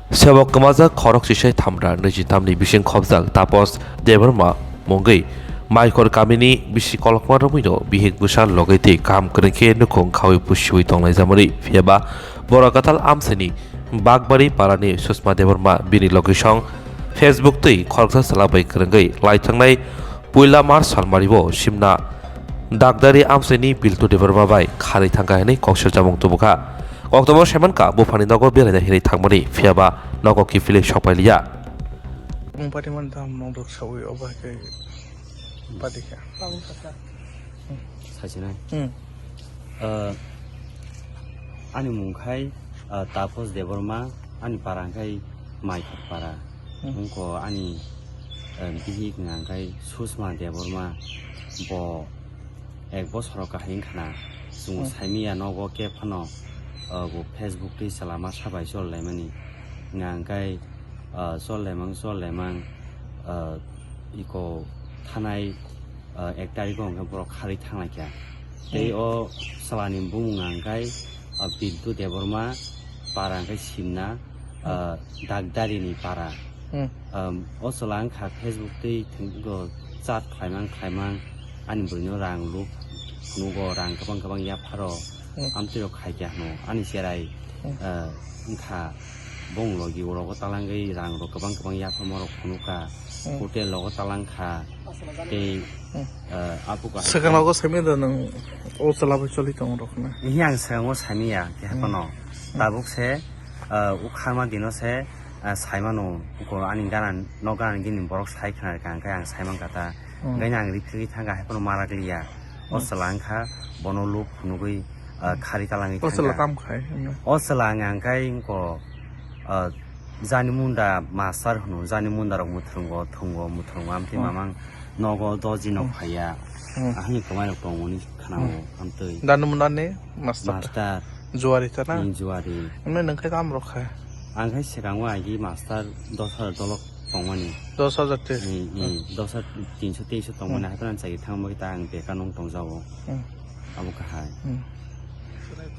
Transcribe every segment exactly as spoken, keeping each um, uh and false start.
Sebok kwmajak khorok sisai thamra nwijitamni bising khobjak Tapos Debbarma mungwi Maikhor kamini bisi kolokma romwino bihik bwsa logwi twi kaham kwrwng khe nukhung khawi pusiwi tonglaijamani. Phiyaba borok kwtal amchaini Bakbari parani Susma Debbarma bini logisong Facebook twi khoroksa chwla bai kwrwngwi laithangnai puila March salmari bo simna Dakdari amchaini Biltu Debbarma bai kharwi thangkha hwnwi kok sirjamung tubukha. Koktwma saimankha buphani nogo beraina hinwi thangmani, phiyaba nogo kiphilwi sokpailiya. Mung pati man tam nong dok sawi oba ke pati kha. Sasinai. Hmm. Eh, ani mung khai, eh, Tapos Debbarma, ani para khai Maikhor para. Hmm. Mungko ani, eh, bihik wngkha khai Susma Debbarma, bo ek bosoro kahai wngkha na, chwng Hmm. saimanya nogo khe phano, uh, bo Facebook twi chwla masa bai chol laimani. Nga hwnkhe, uh, chol laimang, chol laimang, uh, iko thanai, uh, ek tarikh o hwnkhe borok kharwi thanglaikha. Tei Hmm. o chwlani bumung hwnkhe, uh, Bintu Debbarma, para hwnkhe Simna, Hmm. ah, Dakdarini para. Hmm. Um, o chwla wngkha Facebook twi thwnggo chat khlaimang khlaimang ani bwrwino rang luk phunukgo, rang kwbang kwbang yapharo Hmm. amtwirok khaikha hwno ani cherai, Hmm. ah, wngkha bong logi o rogo talangwi rang rok kwbang kwbang yapharma rok phunukha, Hmm. hotel rogo talangkha. Tei, Hmm. eh, abo kahai Swkang khe nogo simi da nwng o chwla bai choli tongo rok hwnwi. Ihi ang swkango saimanya, keha Hmm. phano. Hmm. Tabuk se, eh, o kharma dino se, eh, saimano, ko ani gana, nok gana gini borok sai khna rikha, hwnkhe ang saimankha ta. Hmm. Hwnkhe ang riphi riphi thangkha, hai phano marak liya. O Hmm. chwla wngkha, bono luk phunugwi, eh, Hmm. kharwi talangwi O chwla thangkha. Tam khai, hmm. O chwla ang, ang khai wngkha, eh, Jani munda master hwno, jani munda rok mwthwrwngo, thwngo, mwthwrwngo, amtwi Hmm. mamang nogo doji nok Hmm. phaiya. Hmm. Ahini kwmai rok tongo ni khwnao, Hmm. amtwi. Jani munda ni master. Master. Juari ta na? Hmm, juari. Emne nwng khe tam rok kha? Ang khe swkango agi master dos hajar dolok tongmani. Dos hajar te? Hmm, hmm, dos hajar, tinso teiso tongmani, Hmm. haphano chai thang bagwi ta ang bekar nung tongjago. Hmm. Abo kahai. Hmm.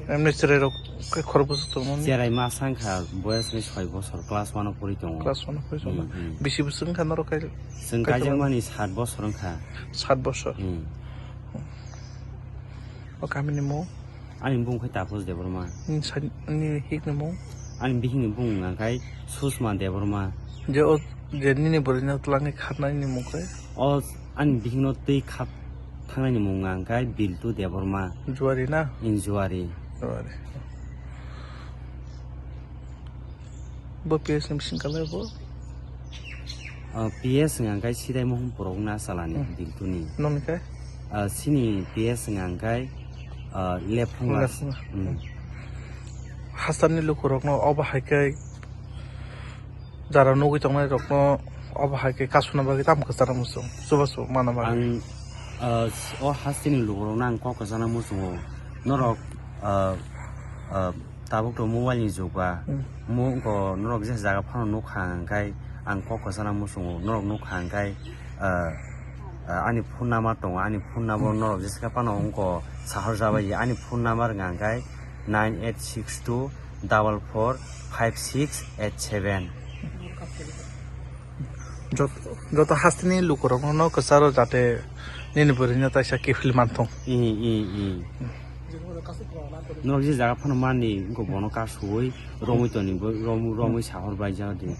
Emni cherai rok khe khorokbwswk tongmani? Cherai masa wngkha, boyas ni soi bosor, class one o pori tongo. Class one o pori tongo. Hmm, hmm. Bisi bwswk wngkha norok kai-, Chwng kai tongo? Kaijakmani sat bosor wngkha. Sat bosor? Hmm. O kamini mung? Ani bung khai Tapos Debbarma. Ni sa-, ni hik ni mung? Ani bihik ni bung wngkha khai Susma Debbarma. Je o, je nini bwrwi no twlangwi kharnai ni mung khe? O ani bihik no twi kha thangnai ni mung wngkha khai Biltu Debbarma. Juari na? In Juari. Juari. Bo P S ni bising kalai bo? Ah, P S wngkha khai Sidai Mohon Purok na salani Hmm. Biltu ni. Noni khe? Ah, sini P S wngkha khai, ah, Lephunga. Lephunga. Hmm. Hasteni lukurokno obo hai khe jara nugwi tongnai rokno obo hai khe kasuna bagwi tamo kwchana muchung, chubachu mana bagwi. Ang, ah, o hasteni lukurokno ang kok kwchana muchungo. Norok, ah, ah, tabuk to mobile ni jug ba. Hmm. Mo wngkho norok jesa jaga phano nukha hwnkhe ang kok kwchana muchungo. Norok nukha hwnkhe, ah, ah, ani phone number tongo, ani phone number Hmm. norok jesa phano wngkho sahor jabai. Hmm. Ani phone number wngkha hwnkhe nine eight six two double four five six eight seven. Jot-, joto hasteni lukurokno no kwcharo jate nini bwrwino taisa kiphil manthung. Ih, ih, ih. Norok je jaga phano mani, wngkha bono kasugwi romwi toni, bo rom-, romwi sahor bai jaga di.